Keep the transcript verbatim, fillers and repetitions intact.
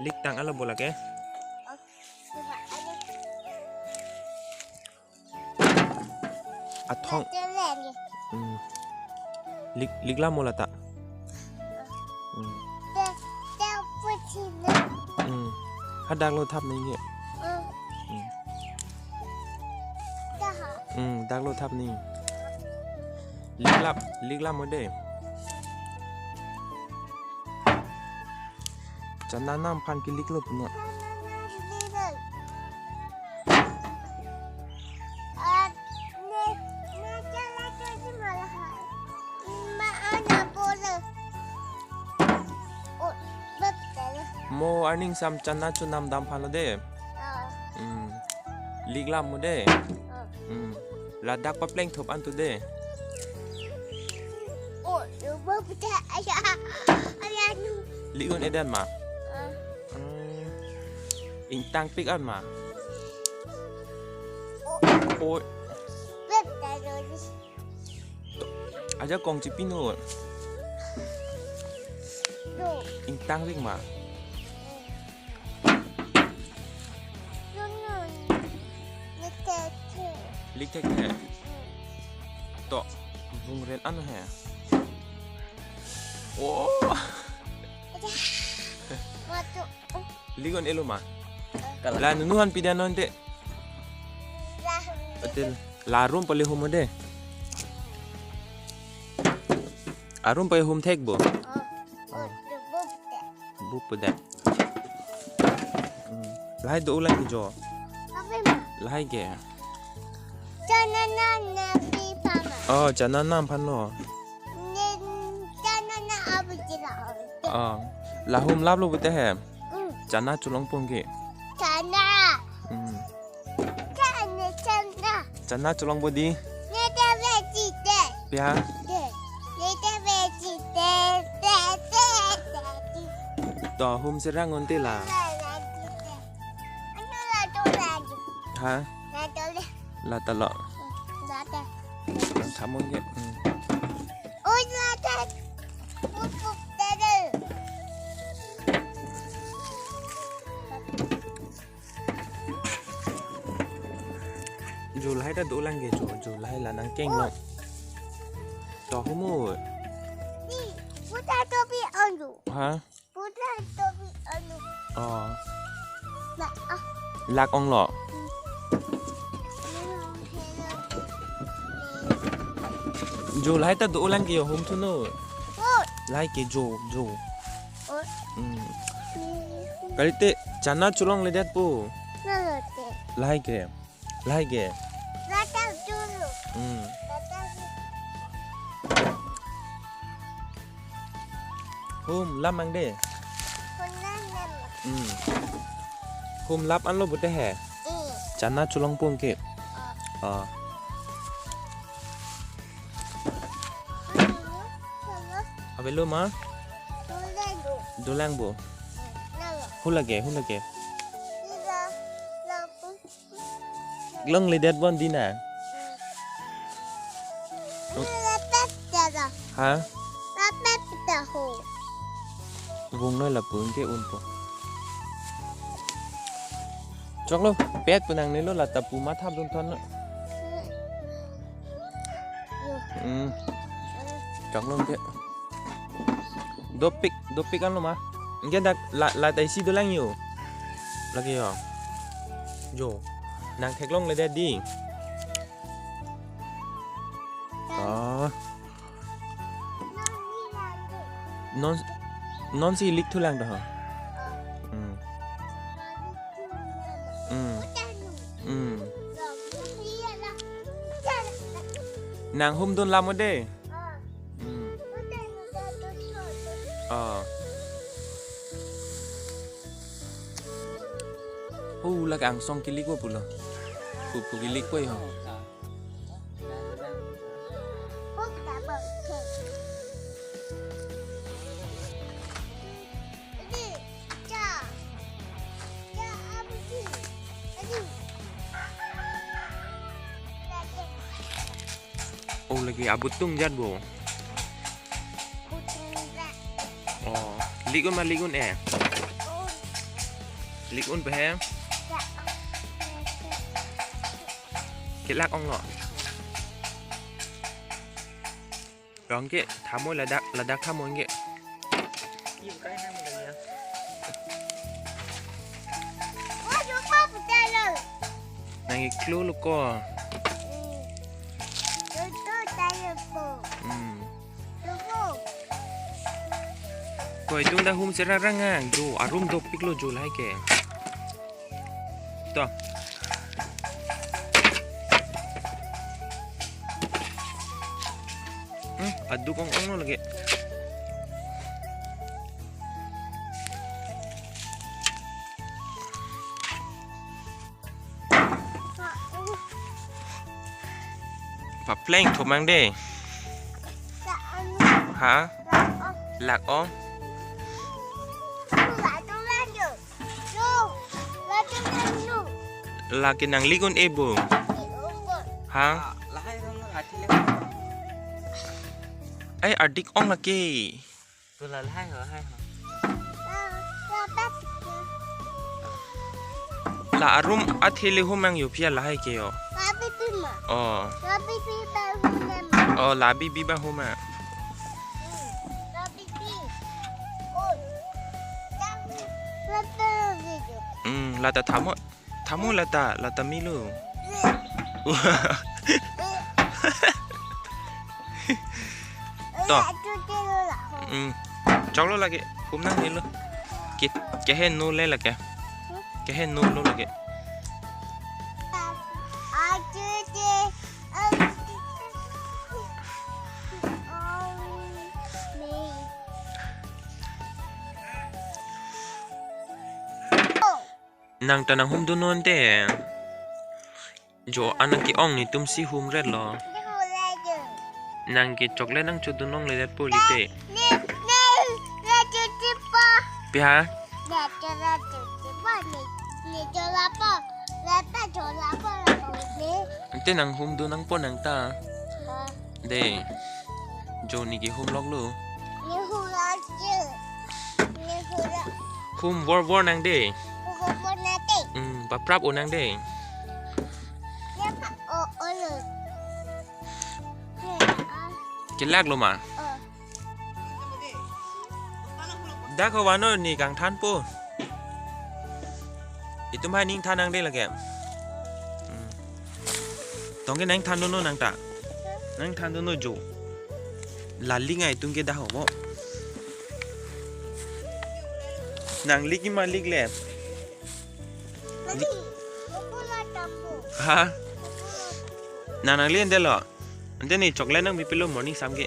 Lik tang alo bo lake. Athong. Hmm. Lik, lik lam mo lata. Hmm. Hmm. Hadak lo thap nangji. Hmm. Hmm, dak lo thap nangji. Lik lam, lik lam mo de. Chana nam aphan kelik lo puno. Mo arning sam chana chunam dam aphan lo de. Hmm. Lik lam mo de. Hmm. Ladak papleng thup an tu de. Lik un-e dan ma. Hmm. Ingtang pik an ma. Oi. Ajakong chipinu. Ingtang ring ma. Lik thekthe. To, vung ren an he. Oh. Lik un-e lo ma. La nunu han pidan non te. Atel, la room pale hum de. Arum pale hum thek bo. Bup de. Hmm. Lahai do-o lang ke jo. Lahai ke. Chana nam aphan lo. Chana nam aphan lo. Oh. La hum lap lo pute he. Hmm. Chana cholong pon ke. Chana. Hmm. Chana, chana. Chana cholong bo di. Neta veggie de. Pia. De. Neta veggie de. De, de, de, de. To hum serang unte la. La, la, de, de. Anu la to la de. Ha? La to le. La ta lo. La ta. Lang thamun ke. Hmm. Oi, la ta. Pup, pup, de, de. Jo lahai ta do lang ke jo, jo lahai la nangkeng lo. To humor. Ni, puta topi anu. Ha? Puta topi anu. Oh. Na, ah. Lak ong lo. Jo lahai ta do lang ke jo hum thuno. Oh. Lahai ke jo, jo. Oh. Hmm. Kalite chana cholong ledet po. Nalote. Lahai ke. Lahai ke. Lata dulu. Hmm. Lata dulu. Hum lam mang de. Hum lam mang. Hmm. Hum lap an lo pute he. Hmm. Chana cholong pon ke. Ah. Ah. Ave lo ma? Do lang bo. Hula ke, hula ke. Long ledet bon di na. Ha? Vung noi lapu ke un po. Choklo, pet pu nangne lo lata pu mathap dun thon. Hmm. Choklo ke. Dopik, dopik an lo ma. Ke dak la, la tai si do lang yo. Lagi yo. Jo. Nang theklong ledet di. Oh. Non, non si lik thu lang do ho. Hmm. Hmm. Hmm. Nang hum dun lam mo de. Hmm. Ah. Hu la ke angsong kelik po pulo. Pu, pu kelik po ho. Oh, lagi abutung jat bo. Oh, lik un ma lik un-e. Lik un pe he. Kelak ong lo. Rong ke thamo ladak, ladak thamo ke. Nang iklo lo ko. Hmm. Ko itum ta hum serang rang ang jo arum dopik lo jo lahai ke. To. Hmm, aduk ong ong lo lake. Papleng thomang de. Ha? Lak ong. Lake nang lik un-e bo. Ha? Ai, adik ong lake. La arum athe le hum ang yo pia lahai ke yo. Oh. Oh, la bibi ba hum a. Hmm, lata thamo. Thamo lata, lata milo. To. Hmm. Choklo lake, hum nangnelo. Ke, keheno le lake. Keheno lo lake. Nang ta nanghumdun non te. Jo anang ke-ong netum si humret lo. Nang ke chocolate nangchodun longle det po li te. Pia? Ante nanghumdun nangpo nang ta. De. Jo ne kehum lok lo. Hum vor vor nang de. Hmm, paprap o nang de. Kelak lo ma. Dak hawa no ne kangthanpo. Itum hai ning than nang de lake. Hmm. Tong ke nangthandunnon nang ta. Nangthandunnon jo. Lali ngai tung ke dah hobo. Nang lik ma lik le. Ha? Nang nang lik ante lo. Ante ne chocolate nangpipilo morning sam ke.